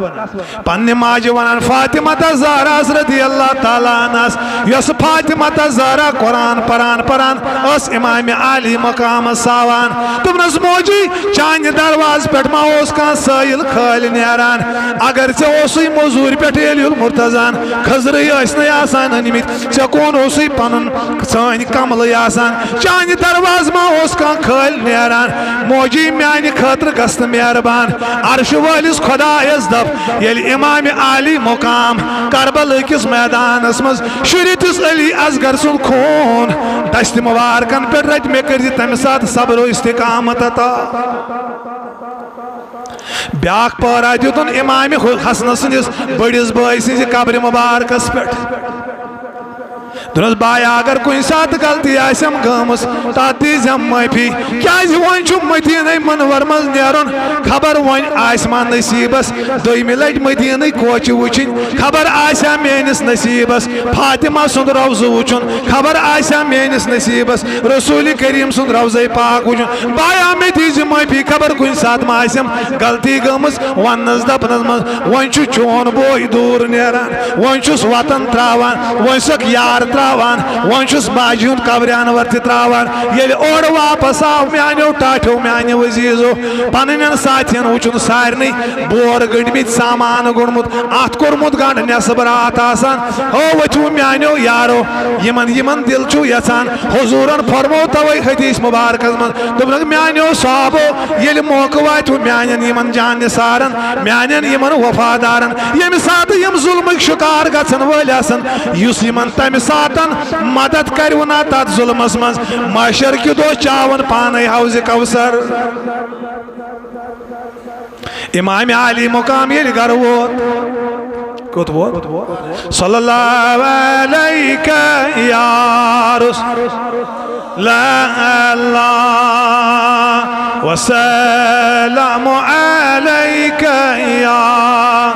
پننہِ ماجہِ ونان فاطمہ تس زہراس رضی اللہ تعالیٰ عنہس، یۄس فاطمہ تس زہرا قرآن پران پران ٲس امام عالی مقامس ساوان۔ دوٚپنس، موجی، چانہِ دروازٕ پٮ۪ٹھ ما اوس کانٛہہ سٲیِل خٲلۍ نیران؟ اگر ژےٚ اوسُے موٚزوٗرۍ پٮ۪ٹھ ییٚلہِ یُل مرتضان خٔزرٕے ٲسۍ نَے آسان أنمٕتۍ، ژےٚ کون اوسُے پنُن سٲنۍ کملٕے آسان؟ چانہِ دروازٕ ما اوس کانٛہہ خٲلۍ نیران؟ موجی، میانہِ خٲطرٕ گژھ تہٕ مہربان۔ عرشہٕ وٲلِس خۄدایس دپ، ییٚلہِ امام عالی مقام کربلہٕ کِس میدانس منٛز شُرِتِس علی اصغر سُنٛد خوٗن دستِ مبارکن پٮ۪ٹھ رٹہِ، مےٚ کٔرۍ زِ تمہِ ساتہٕ صبر و استقامت عطا۔ بیاکھ پہرا دیُتُن امام حسن سٕنٛدِس بٔڑِس بٲے سٕنٛزِ قبرِ مبارکس پٮ۪ٹھ۔ دوٚپنس، "بایا، اگر کُنہِ ساتہٕ غلطی آسٮ۪م گٔمٕژ، تتھ دیٖزٮ۪م معٲفی۔ کیٛازِ وۄنۍ چھُ مدیٖنَے منورٕ منٛز نیرُن، خبر وۄنۍ آسہِ ما نصیٖبس دوٚیمہِ لٹہِ مدیٖنٕکۍ کوچہِ وٕچھِنۍ، خبر آسہِ ہا میٲنِس نصیٖبس فاطمہ سُنٛد روضہٕ وٕچھُن، خبر آسہِ ہا میٲنِس نصیٖبس رسول کریم سُنٛد روضے پاک وٕچھُن۔ بایا، مےٚ دیٖزِ معٲفی، خبر کُنہِ ساتہٕ ما آسٮ۪م غلطی گٔمٕژ۔" وننس دپنس منٛز، وۄنۍ چھُ چون بوے دوٗر نیران، وۄنۍ چھُس وطن تراوان، وۄنۍ چھُسکھ یار تراوان، وۄنۍ چھُس ماجہِ ہُنٛد قبرِ انور تہِ تراوان۔ ییٚلہِ اورٕ واپس آو میانیو ٹاٹھیو، میانیو عزیزو، پنٕنٮ۪ن ساتھین وٕچھُن سارنٕے بور گٔنڈمٕتۍ، سامان گوٚنڈمُت، اتھ کوٚرمُت گنڈ نٮ۪صٕب راتھ آسان۔ ہو ؤتھِو میانیو یارو، یِمن، یِمن دل چھُو یژھان، حضوٗرن فرمو توے حدیث مبارکس منٛز، دوٚپنکھ، میانیو صحابو، ییٚلہِ موقعہٕ واتہِ میانٮ۪ن یِمن جان نثارن، میانٮ۪ن یِمن وفادارن، ییٚمہِ ساتہٕ یِم ظلمٕکۍ شکار گژھن وٲلۍ آسن، یُس یِمن تمہِ ساتن مدد کرِ وُنا تتھ ظلمس منٛز، محشر کہِ دۄہ چاون پانے حوض کوثر۔ امام عالی مقام ییٚلہِ گرٕ ووت، کوٚت ووت؟ صلی اللہ علیک یا رسول اللہ، وسلام علیک یا۔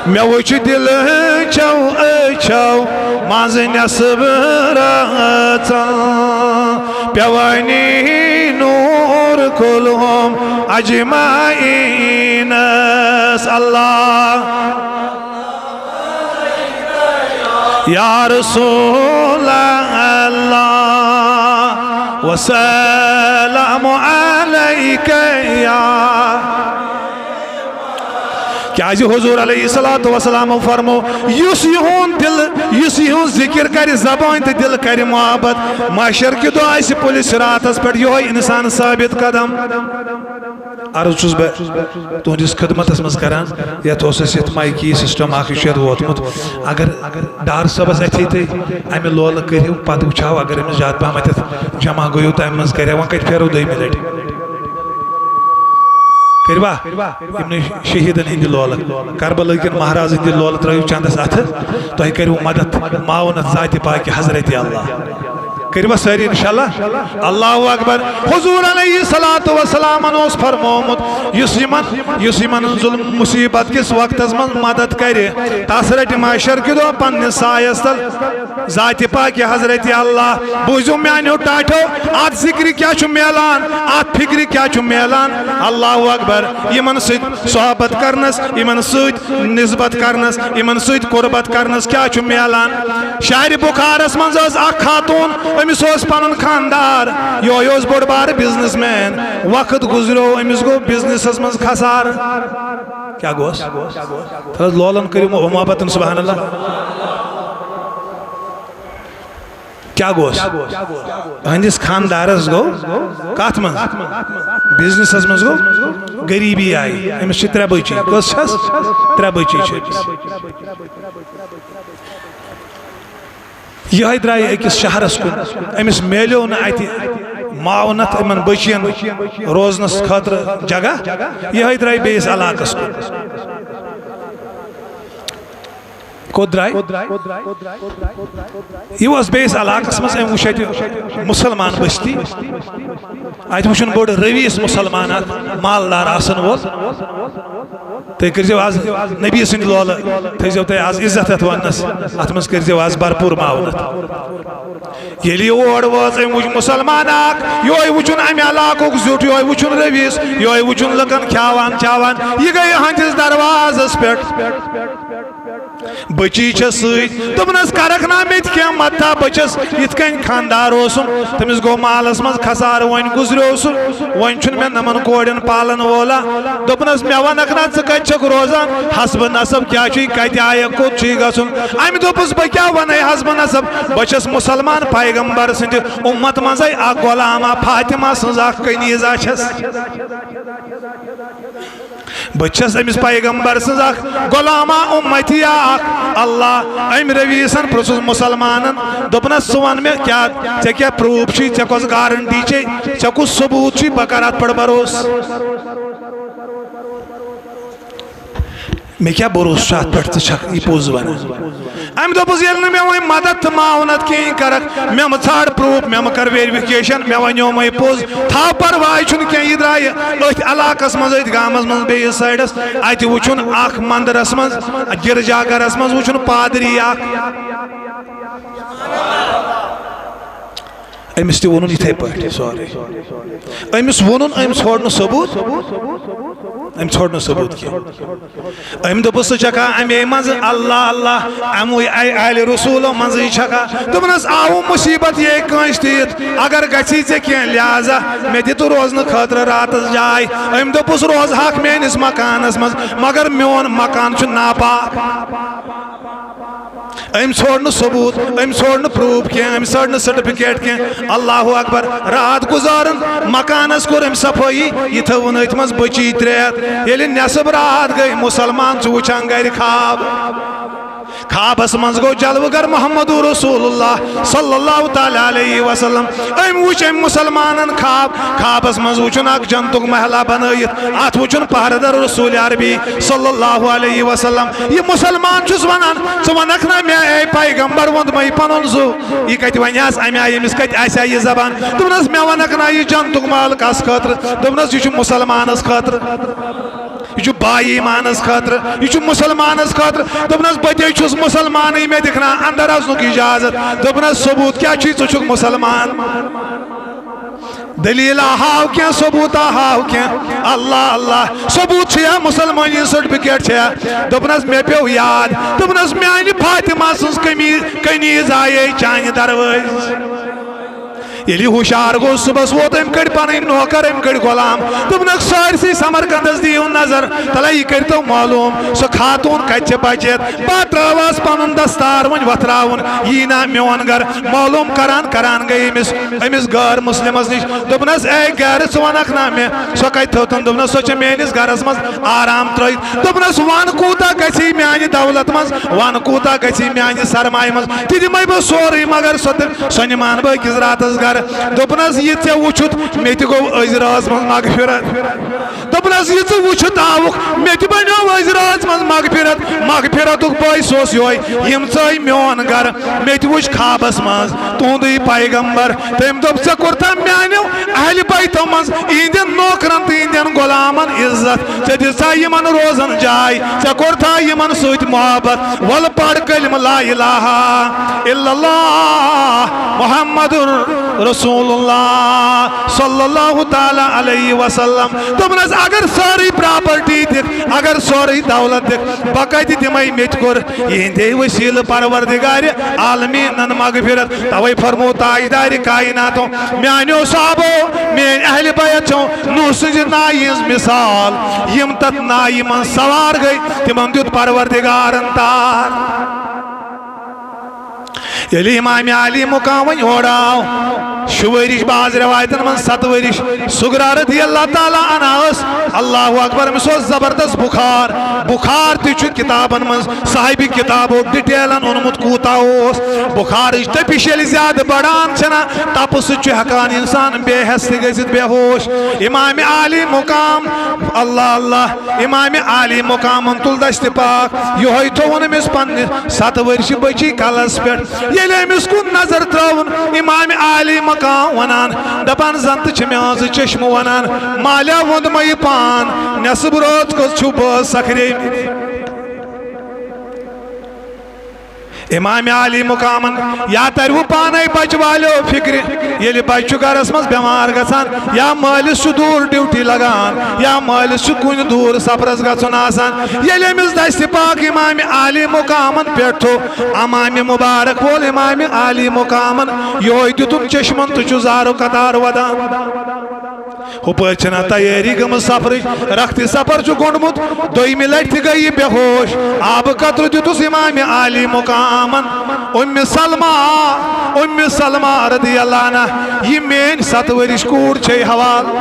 مےٚ وٕچھ دِلہٕ چو أچھو منٛز نٮ۪صٕب رٲژن، پیوانی نوٗر کُلہُم اجمعینس۔ اللہ یا رسول اللہ، وسلام علیک یا۔ کیازِ حضور علیہ الصلوۃ والسلام فرمو، یُس یِہُنٛد دل، یُس یِہُنٛد ذکر کرِ زبان تہٕ دل کرِ محبت، محشر کہِ دۄہ آسہِ پُلہِ صراطس پٮ۪ٹھ یِہوٚے انسان ثابت قدم۔ عرض چھُس بہٕ تُہنٛدِس خدمتس منٛز کران، یتھ اوس اَسہِ یتھ مایکی سسٹم اکھ، یہِ چھُ یتھ ووتمُت۔ اگر ڈار صٲبس اتھی تُہۍ امہِ لولہٕ کٔرِو، پتہٕ وٕچھو، اگر أمِس زیادٕ پہمتھ یتھ جمع گوٚو، تمہِ منٛز کرِ وۄنۍ کتہِ پھیرو دوٚیمہِ لٹہِ۔ کٔروا؟ یِمنٕے شہیدن ہٕنٛدِ لولہٕ، کربلہٕ کٮ۪ن مہراز ہٕنٛدِ لولہٕ ترٲیِو چندس اتھٕ، تۄہہِ کٔرِو مدد، معاونت ذاتِ پاکِ حضرت اللہ۔ کٔرِوا سٲری انشاءاللہ؟ اللہ اکبر۔ حضور علیہ الصلوۃ والسلامن اوس فرمومُت، یُس یِمن، یُس یِمن ظلم مصیبت کِس وقتس منٛز مدد کرِ، تس رٹہِ محشر کہِ دۄہ پننِس سایس تل ذاتِ پاکِ حضرت اللہ۔ بوٗزِو میانیو ٹاٹھیو، اتھ ذکرِ کیٛاہ چھُ میلان، اتھ فکرِ کیٛاہ چھُ میلان؟ اللہ اکبر۔ یِمن سۭتۍ صحبت کرنس، یِمن سۭتۍ نسبت کرنس، یِمن سۭتۍ قربت کرنس کیٛاہ چھُ میلان؟ شہرِ بخارس منٛز ٲس اکھ خاتون، أمِس اوس پنُن خاندار، یِہوٚے اوس بوٚڑ بارٕ بزنس مین۔ وقت گُزریو، أمِس گوٚو بزنسس منٛز خسارٕ۔ کیٛاہ گوٚوس؟ تھوڑا لولن کٔرِو محبتن، سبحان اللہ۔ کیٛاہ گوٚوس؟ أہنٛدِس خانٛدارس گوٚو کتھ منٛز؟ بزنسس منٛز گوٚو غریبی آیہِ۔ أمِس چھِ ترٛےٚ بچی۔ کٔژ چھس؟ ترٛےٚ بچی چھِ أمِس۔ یِہوٚے درٛایہِ أکِس شہرس کُن۔ أمِس میلیو نہٕ اتہِ معاونت، یِمن بچین روزنس خٲطرٕ جگہ۔ یِہوٚے درٛایہِ بیٚیِس علاقس کُن۔ کوٚت درٛاے؟ یہِ اوس بیٚیِس علاقس منٛز، أمۍ وٕچھ اَتہِ مُسلمان بستی۔ اَتہِ وٕچھُن بوٚڑ رئیس مُسلمان اکھ، مالدار آسن وول۔ تُہۍ کٔرۍزیو آز نبی سٕنٛدِ لولہٕ، تھٲیزیو تُہۍ آز عزت اَتھ وننس، اَتھ منٛز کٔرۍزیو آز بھرپوٗر معاونت۔ ییٚلہِ یہِ اور وٲژ، أمۍ وٕچھ مُسلمان اکھ، یِہوٚے وٕچھُن اَمہِ علاقُک زیُٹھ، یِہوٚے وٕچھُن رئیس، یِہوٚے وٕچھُن لُکن کھیاوان چاوان۔ یہِ گٔے أہنٛدِس دروازس پٮ۪ٹھ۔ بچی چھس سۭتۍ۔ دوٚپنس، "کرکھ نا مےٚ تہِ کینٛہہ مدتھا؟ بہٕ چھس یِتھ کٔنۍ خانٛدار اوسُم، تٔمِس گوٚو مالس منٛز خسارٕ، وۄنۍ گُزریو سُہ، وۄنۍ چھُنہٕ مےٚ نمن کورٮ۪ن پالن وولا۔" دوٚپنس، "مےٚ ونکھ نا، ژٕ کتہِ چھکھ روزان؟ حسب نسب کیٛاہ چھُے؟ کتہِ آیکھ؟ کوٚت چھُے گژھُن؟" أمۍ دوٚپُس، "بہٕ کیٛاہ ونَے حسب نسب؟ بہٕ چھس مُسلمان پیغمبر سٕنٛدِ اُمت منٛزے اکھ غلامہ، فاطمہ سٕنٛز اکھ کنیزہ چھس۔" بہٕ چھس أمِس پیغمبر سٕنٛز اکھ غلامہ، اُمتی اکھ۔ اللہ، أمۍ رئیسن پرٛژھُس مُسلمانن، دوٚپنس، "ژٕ وَن مےٚ کیٛاہ، ژےٚ کیٛاہ proof چھُے، ژےٚ کۄس guarantee چھے، ژےٚ کُس ثبوٗت چھُے، بہٕ کرٕ اتھ پٮ۪ٹھ بھروسہٕ؟" مےٚ کیٛاہ بھروسہٕ چھُ اتھ پٮ۪ٹھ، ژٕ چھکھ یہِ پوٚز ونان؟ أمۍ دوٚپُس، "ییٚلہِ نہٕ مےٚ وۄنۍ مدد تہٕ معاونت کِہیٖنۍ کَرَکھ، مےٚ مہٕ ژھانٛڈ proof، مےٚ مہٕ کَر verification، مےٚ وَنیومَے پوٚز، تھاو پَرواے چھُنہٕ کینٛہہ، یہِ درٛایہِ أتھۍ علاقَس منٛز، أتھۍ گامَس منٛز، بیٚیِس side-س، اَتہِ وٕچھُن اَکھ مندرَس منٛز، گِرجا گَرَس منٛز وٕچھُن پادری اَکھ۔" أمِس تہِ ووٚنُن یِتھَے پٲٹھۍ سورُے۔ أمِس ووٚنُن، أمۍ ژھوٚڑ نہٕ ثبوٗت، أمۍ ژھوٚڑ نہٕ ثبوٗت کینٛہہ۔ أمۍ دوٚپُس، "ژٕ چھَکھا اَمے منٛزٕ اللہ اللہ، اَموٕے اَ-، آلِ رسوٗلو منٛزٕے چھَکھا؟" دوٚپنَس، "آوُ مُصیٖبت یے کٲنٛسہِ تہِ یِتھ، اگر گژھی ژےٚ کینٛہہ، لہذا مےٚ دِ تہٕ روزنہٕ خٲطرٕ راتَس جاے۔" أمۍ دوٚپُس، "روزہَکھ میٛٲنِس مکانَس منٛز، مگر میون مکان چھُ ناپاک۔" أمۍ ژھوٚڑ نہٕ ثبوٗت، أمۍ ژھوٚڑ نہٕ proof کینٛہہ، أمۍ ژھوٚڑ نہٕ certificate کینٛہہ۔ اللہ اکبر۔ راتھ گُزارن، مکانس کوٚر أمۍ صفٲیی، یہِ تھٲوٕن أتھۍ منٛز بٔچی ترٛےٚ ہَتھ۔ ییٚلہِ نٮ۪صٕف راتھ گٔے، مُسلمان چھُ وٕچھان گرِ خواب۔ خوابس منٛز گوٚو جلوٕ گر محمد رسول اللہ صلی اللہ تعالیٰ علیہ وسلم۔ أمۍ وٕچھ أمۍ مُسلمانن خواب۔ خوابس منٛز وٕچھُن اکھ جنتُک محلہ بنٲیِتھ، اتھ وٕچھُن پہرٕ در رسول عربی صلی اللہ علیہ وسلم۔ یہِ مُسلمان چھُس ونان، ژٕ ونکھ نا مےٚ، اے پیغمبر، ووٚن مےٚ یہِ پنُن زُو۔ یہِ کتہِ ونہِ ہس امہِ آیہِ، أمِس کتہِ آسہِ ہا یہِ زبان؟ دوٚپنس، مےٚ ونکھ نا یہِ جنتُک محل کس خٲطرٕ؟ دوٚپنس، یہِ چھُ مُسلمانس خٲطرٕ۔ یہِ چھُ با ایٖمانس خٲطرٕ، یہِ چھُ مُسلمانس خٲطرٕ۔ دوٚپنس، بہٕ تے چھُس مُسلمانٕے، مےٚ دِکھ نا اندر اژنُک اجازت؟ دوٚپنس، ثبوٗت کیٛاہ چھُے، ژٕ چھُکھ مُسلمان؟ دٔلیٖلہ ہاو کینٛہہ، ثبوٗتہ ہاو کینٛہہ۔ اللہ اللہ، ثبوٗت چھُ یا مُسلمٲنی certificate چھُ یا؟ دوٚپنس، مےٚ پیوٚو یاد۔ دوٚپنس، میانہِ فاطمہ سٕنٛز کمی-، کنیز آیے چانہِ دروازِ۔ ییٚلہِ یہِ ہُشار گوٚو، صُبحس ووت أمۍ کٔڑۍ پنٕنۍ نوکر، أمۍ کٔڑۍ غلام۔ دوٚپنکھ، سٲرسٕے سمرقندس دِیِو نظر، تلہ یہِ کٔرۍتو معلوٗم، سۄ خاتوٗن کتہِ چھےٚ بچتھ؟ پتہٕ ترٲوہس پنُن دستار وۄنۍ وۄتھراوُن، یی نا میون گرٕ۔ معلوٗم کران کران گٔے أمِس، أمِس غٲر مسلمس نِش۔ دوٚپنس، اے غیرٕ، ژٕ ونکھ نا مےٚ، سۄ کتہِ تھٲوتن؟ دوٚپنس، سۄ چھےٚ میٲنِس گرس منٛز آرام ترٲوِتھ۔ دوٚپنس، ون کوٗتاہ گژھی میانہِ دولت منٛز، ون کوٗتاہ گژھی میانہِ سرمایہِ منٛز، تہِ دِمے بہٕ سورُے، مگر سۄ تہِ، سۄ نِمہٕ ہن بہٕ أکِس راتس گرٕ۔ دوٚپنس، یہِ ژےٚ وُچھُتھ، مےٚ تہِ گوٚو أزۍ رٲژ منٛز مغفرت۔ دوٚپنس، یہِ ژٕ وُچھِتھ آوُکھ، مےٚ تہِ بنیو أزۍ رٲژ منٛز مغفرت۔ مغفرتُک بٲعث اوس یِہوٚے، یِم ژٲے میون گرٕ۔ مےٚ تہِ وُچھ خوابس منٛز تُہُنٛدُے پیغمبر۔ تٔمۍ دوٚپ، ژےٚ کوٚرتھا میانیو اہلِ بیتو منٛز، یِہنٛدٮ۪ن نوکرن تہٕ یِہنٛدٮ۪ن غلامن عزت؟ ژےٚ دِژا یِمن روزن جاے؟ ژےٚ کوٚرتھا یِمن سۭتۍ محبت؟ وَلہٕ پَر کلمہٕ لا الہ الا اللہ محمد رسول اللہ صلی اللہ تعالیٰ علیہ وسلم۔ دوٚپنس، اگر سٲرٕے property دِکھ، اگر سورُے دولت دِکھ، بہٕ کتہِ دِمے؟ مےٚ تہِ کوٚر یِہنٛدے وسیلہٕ پروردگارِ عالمیٖنن مغفرت۔ توے فرمو تاجدارِ کائناتو، میانیو صحابو، میٲنۍ اہلِ بیت چھو نوح سٕنٛزِ نایہِ ہٕنٛز مثال۔ یِم تتھ نایہِ منٛز سوار گٔے، تِمن دیُت پروردگارن تار۔ ییٚلہِ امام عالی مقام وۄنۍ اورٕ آو، شُوٲرِش، بعض رٮ۪وایتن منٛز ستہٕ ؤرِش، صغرا رضی اللہ تعالیٰ عنہا ٲس۔ اللہ اکبر، أمِس اوس زبردست بُخار۔ بُخار تہِ چھُ کِتابن منٛز، صاحبِ کِتابو detailن اوٚنمُت کوٗتاہ اوس۔ بُخارٕچ تٔپِش ییٚلہِ زیادٕ بڑان چھَنا، تپہٕ سۭتۍ چھُ ہٮ۪کان انسان بے حٮ۪س تہِ گٔژھِتھ، بے ہوش۔ امام عالی مقام، اللہ اللہ، امام عالی مقامن تُل دستِ پاک، یِہوٚے تھوٚوُن أمِس پننہِ ستہٕ ؤرشہِ بٔچی کلس پٮ۪ٹھ۔ ییٚلہِ أمِس کُن نظر ترٲوٕن، امام عالی مقام ونان، دپان، زن تہٕ چھِ مےٚ آزٕ چشمہٕ ونان، مالیٰ ووٚنمے یہِ پان، نٮ۪صٕب رٲژ کٔژ چھِو بٲژ سکھریمٕتۍ۔ امام عالی مقامن یا ترِوٕ پانے بچہٕ والیو فکرِ، ییٚلہِ بچہٕ چھُ گرس منٛز بٮ۪مار گژھان یا مٲلِس چھُ دوٗر ڈیوٹی لگان یا مٲلِس چھُ کُنہِ دوٗر سفرس گژھُن آسان، ییٚلہِ أمِس دستِ پاک امام عالی مقامن پٮ۪ٹھ تھوٚو، امام مبارک وول امام عالی مقامن یِہوٚے دیُتُن چشمن تہٕ چھُ زارٕ قطار ودان۔ ہُپٲرۍ چھَنا تیٲری گٔمٕژ سفرٕچ، رختِ سفر چھُ گوٚنڈمُت، دوٚیمہِ لٹہِ تہِ گٔیہِ یہِ بے ہوش۔ آبہٕ قطرٕ دیُتُس امام عالی مقامن۔ اُمِ سلمہ، اُمِ سلمہ رضی اللہ عنہا، یہِ میٲنۍ ستہٕ ؤرِش کوٗر چھے حوالہٕ۔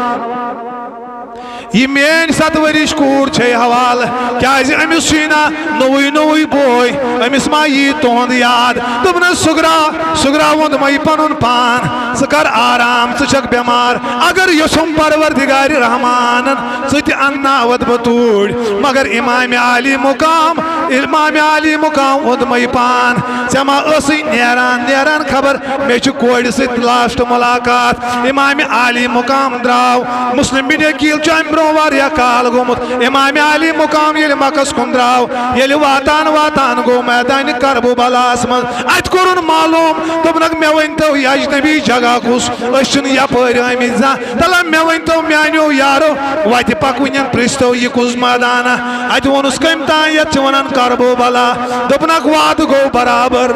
یہِ میٲنۍ ستہٕ ؤرِش کوٗر چھے حوالہٕ، کیازِ أمِس چھُے نا نوٚوُے نوٚوُے بوے، أمِس ما یی تُہُنٛد یاد؟ دوٚپنَس، "صغرا، صغرا ووٚنمَے پَنُن پان، ژٕ کر آرام، ژٕ چھَکھ بٮ۪مار۔ اگر یوٚژھُم پروردگارِ رحمانَن، ژٕ تہِ اَنناوَتھ بہٕ توٗرۍ۔" مگر امام عالی مقام، امام عالی مقام ووٚنمَے پان، "ژےٚ ما ٲسٕے نیران نیران خبر مےٚ چھِ کورِ سۭتۍ لاسٹ ملاقات؟" امام عالی مقام درٛاو، مسلم بن عقیل چھُ امہِ برونٛہہ واریاہ کال گوٚمُت۔ امام عالی مقام ییٚلہِ مکس کُن درٛاو، ییٚلہِ واتان واتان گوٚو میدانِ کربلاہس منٛز، اتہِ کوٚرُن معلوم، دوٚپنکھ، "مےٚ ؤنۍتو، یہِ اجنبی جگہ کُس؟ أسۍ چھِنہٕ یپٲرۍ آمٕتۍ زانٛہہ۔ تلہ مےٚ ؤنۍتو، میانیو یارو، وتہِ پکوٕنٮ۪ن پرژھتو، یہِ کُس میدانہ؟" اتہِ ووٚنُس، "کٔمۍ تام یتھ چھِ ونان کربلا؟" دوٚپنکھ، "وعدٕ گوٚو برابر۔"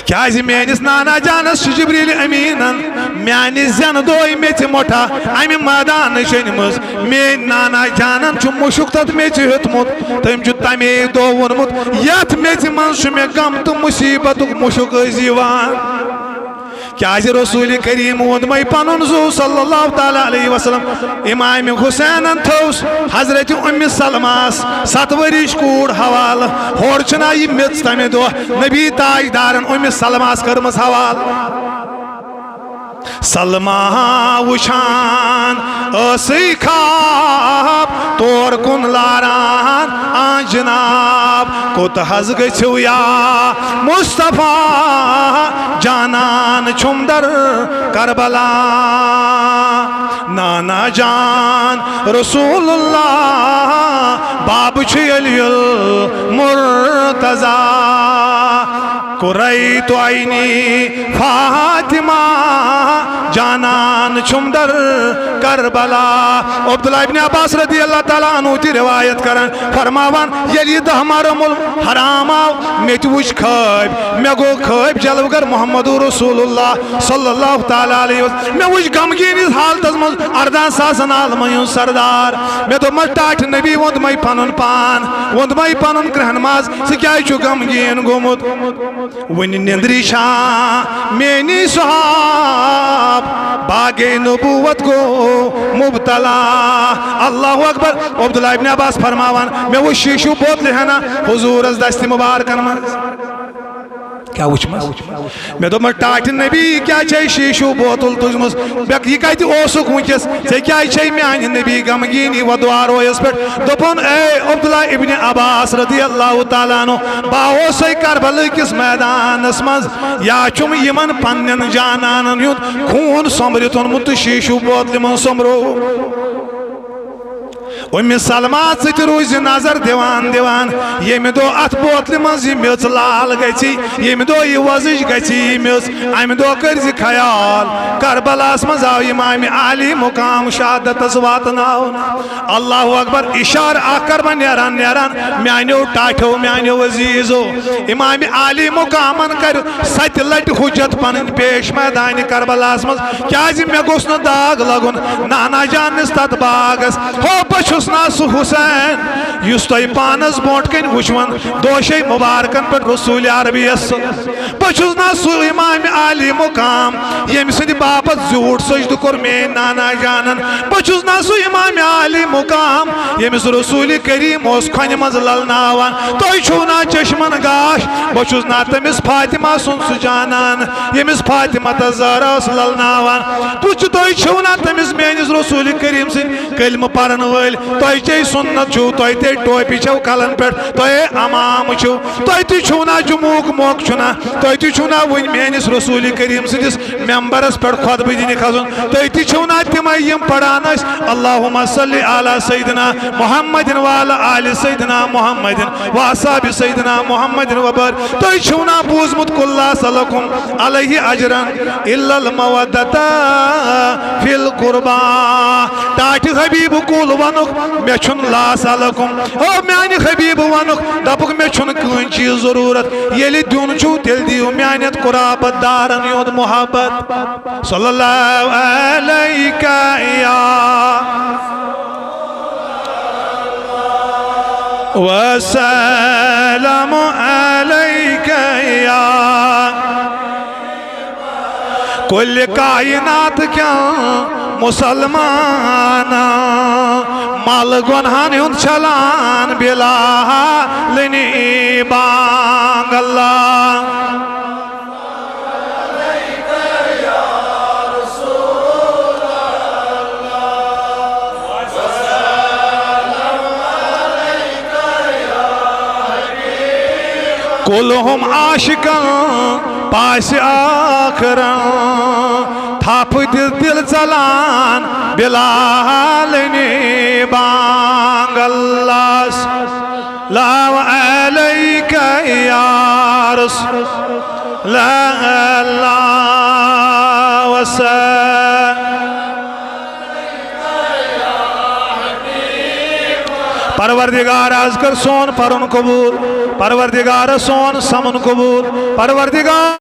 کیازِ میٲنِس نانا جانس چھُ جبریل امیٖنن میانہِ زٮ۪نہٕ دۄہے میٚژِ مۄٹھا امہِ مٲدانٕچ أنمٕژ۔ میٲنۍ نانا جانن چھُ مُشُک تتھ میٚژِ ہیوٚتمُت۔ تٔمۍ چھُ تمے دۄہ ووٚنمُت، "یتھ میٚژِ منٛز چھُ مےٚ غم تہٕ مُصیبتُک مُشُک أزۍ یِوان۔" کیازِ رسول کریم ووٚنمَے پنُن زُو صلی اللہ تعالیٰ علیہ وسلم۔ امام حسینن تھٲوس حضرت ام سلمہس ستھ ؤرِش کوٗر حوالہٕ۔ ہورٕ چھُنہ یہِ میٚژ تمہِ دۄہ نبی تاجدارن ام سلمہس کٔرمٕژ حوالہٕ۔ سلمہ وٕچھان ٲسٕے خواب، تور کُن لاران آ جناب، کوٚت حظ گٔژھِو یا مصطفیٰ، جانان چھُم در کربلا۔ نانا جان رسول اللہ، باب چھُ علی المرتضیٰ۔ قرأت عینی فاطمہ، جانان چھُم در کربلا۔ عبداللہ ابن عباس رضی اللہ تعالیٰ عنہ تہِ روایت کران، فرماوان، ییٚلہِ یہِ دہ محرم الحرام آو، مےٚ تہِ وٕچھ خٲبۍ، مےٚ گوٚو خٲبۍ جلوگر محمد رسول اللہ صلی اللہ تعالیٰ علیہ وسلم۔ مےٚ وٕچھ غمگیٖن ہِس حالتس منٛز ارداہ ساسن عالمن ہُنٛد سردار۔ مےٚ دوٚپمس، "ٹاٹھۍ نبی ووٚنمَے پنُن پان، ووٚنمَے پنُن کرٛہن ماز، ژٕ کیازِ چھُکھ غمگیٖن گوٚمُت؟" وُنہِ نِندرِ چھا میٲنی صحاب، باغے نبوت گوٚو مبتلا۔ اللہ اکبر۔ عبداللہ ابن عباس فرماوان، مےٚ وُچھ شیٖشو بوتلہِ ہنا حضورس دستِ مبارکن منٛز۔ کیٛاہ وُچھمس؟ مےٚ دوٚپمس، "ٹاٹھۍ نبی، کیٛاہ چھے شیٖشو بوتل تُجمٕژ؟" مےٚ، "یہِ کتہِ اوسُکھ وُنکیٚس؟ ژےٚ کیٛازِ چھے میانہِ نبی غمگیٖنی و دعا رویس پٮ۪ٹھ؟" دوٚپُن، اے عبداللہ ابن عباس رضی اللہ تعالیٰ عنہ، بہٕ اوسے کربلہٕ کِس میدانس منٛز، یا چھُم یِمن پننٮ۪ن جانانن ہُنٛد خوٗن سۄمبرِتھ اوٚنمُت تہٕ شیٖشو بوتلہِ منٛز سۄمبروو۔ اُمہِ سلمہ، ژٕ تہِ روٗزِ نظر دِوان دِوان، ییٚمہِ دۄہ اتھ بوتلہِ منٛز یہِ میٚژ لال گژھِ، ییٚمہِ دۄہ یہِ وۄزٕج گژھِ یہِ میٚژ، امہِ دۄہ کٔرزِ خیال، کربلاہس منٛز آو امام عالی مقام شہادتس واتناونہٕ۔ اللہ اکبر، اشارٕ اکھ کرٕ بہٕ نیران نیران، میانیو ٹاٹھیو، میانیو عزیزو، امام عالی مقامن کرِ ستہِ لٹہِ حجت پنٕنۍ پیش میدانِ کربلاہس منٛز، کیازِ مےٚ گوٚژھ نہٕ داغ لگُن نانا جانس تتھ باغس۔ ہو، بہٕ چھُس نا سُہ حسین یُس تۄہہِ پانس برونٛٹھ کنہِ وُچھوُن دوشے مبارکن پٮ۪ٹھ رسول عربیس سۭتۍ۔ بہٕ چھُس نا سُہ امام عالی مقام ییٚمہِ سٕنٛدِ باپتھ زیوٗٹھ سجدٕ کوٚر میٲنۍ نانا جانن۔ بہٕ چھُس نا سُہ امام عالی مقام ییٚمِس رسول کریم اوس کھۄنہِ منٛز للناوان۔ تُہۍ چھِو نا چشمن گاش، بہٕ چھُس نا تٔمِس فاطمہ سُنٛد سُہ جانان ییٚمِس فاطمہ تہٕ زہرا ٲس للناوان۔ تُہۍ چھِو، تُہۍ چھِو نا تٔمِس میٲنِس رسول کریم سٕنٛدۍ کلمہٕ پرن وٲلۍ؟ تۄہہِ چے سُنت چھُو، تۄہہِ تے ٹوپہِ چھَو کلن پٮ۪ٹھ، تۄہہِ امام چھِو، تۄہہِ تہِ چھُو نا جمعُک موقعہٕ چھُ نا، تۄہہِ تہِ چھُو نا وٕنۍ میٲنِس رسول کریم سٕنٛدِس ممبرس پٮ۪ٹھ خطبہٕ دِنہِ کھسُن؟ تُہۍ تہِ چھِو نا تِمے یِم پران ٲسۍ، اللہم صلی علی سیدنا محمد وعلی آل سیدنا محمد واصحاب سیدنا محمد وبر۔ تُہۍ چھِو نا بوٗزمُت، قل لیس لکم علیہ اجرا الا المودۃ فی القربی؟ ٹاٹھہِ حبیب کُل ونُکھ، مےٚ چھُنہٕ لیس لکم۔ او میانہِ حبیب ونُکھ، دپُکھ، مےٚ چھُنہٕ کٕہٕنۍ چیٖز ضروٗرت۔ ییٚلہِ دیُن چھُو، تیٚلہِ دِیِو میانٮ۪ن قرابت دارن یُہُنٛد محبت۔ صلی اللہ علیک یا وسلم علیک یا کل کائنات کیٛاہ مسلمان، مل گۄنہن ہُنٛد چھلان بلالنی بانگ۔ اللہ۔ کُلہُم عاشقن پاسہِ ٲخرن، تھپھ دِژ دِل ژلان بلالنی بانگ۔ اللہ، سلام علیک یا رسول اللہ، وسلم۔ پروردگار، از کر سون پرُن قبول۔ پروردگار، سون سمُن قبول۔ پروردگار۔